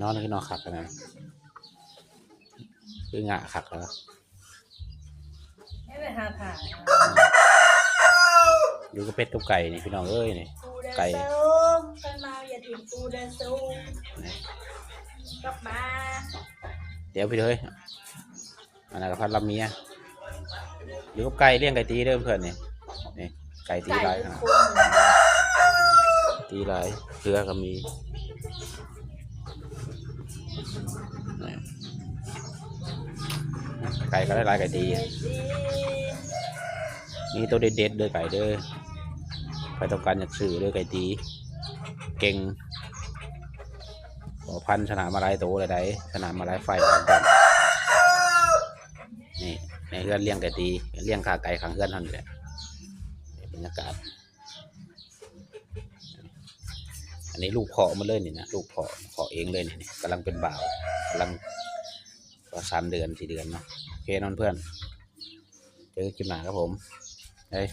ນອນຄືນອນຄັກນະ ຄືງະຄັກແລ້ວ ໃຫ້ໄປຫາຖ່າຍ ຢູ່ກັບເປັດກັບໄກ່ນີ້ພີ່ນ້ອງເອີຍນີ້ ໄກ່ ເດີໂຊ ກັນມາຢ່າຖິ້ມປູເດີໂຊ ນີ້ ກັບມາ ດຽວພີ່ເດີຍ ອັນນັ້ນກໍພັດລຳເມຍ ຢູ່ກັບໄກ່ ລ້ຽງໄກ່ຕີເດີເພື່ອນນີ້ ນີ້ ໄກ່ຕີຫຼາຍຂະໜາດ ຕີຫຼາຍ ເຄືອກໍມີ ນີ້ ໄກ່ກໍຫຼາຍໆ ໄກ່ຕີ ມີໂຕເດັດໆ ເດີໄກ່ເດີ ໃຜຕ້ອງການຢາກຊື້ເດີໄກ່ຕີ ເກັ່ງ ພໍພັນຊະນະມາຫຼາຍໂຕແລ້ວໃດ໋ ຊະນະມາຫຼາຍໄຟແລ້ວ ນີ້ ໃນເຮືອນລ້ຽງໄກ່ຕີ ລ້ຽງຂ້າໄກ່ຂ້າງເຮືອນເຮົານີ້ແຫຼະ ນີ້ບັນຍາກາດ ອັນນີ້ລູກເຄາະໝົດເລີຍນີ້ນະ ລູກເຄາະ ເຄາະເອງເລີຍນີ້ ກຳລັງເປັນບ່າວ ກຳລັງ ວ່າສາມເດືອນ ສີ່ເດືອນເນາະ ໂອເຄເນາະເພື່ອນ ເຈີກັນຄລິບໜ້າຄັບຜົມ ເຮີ້ຍ.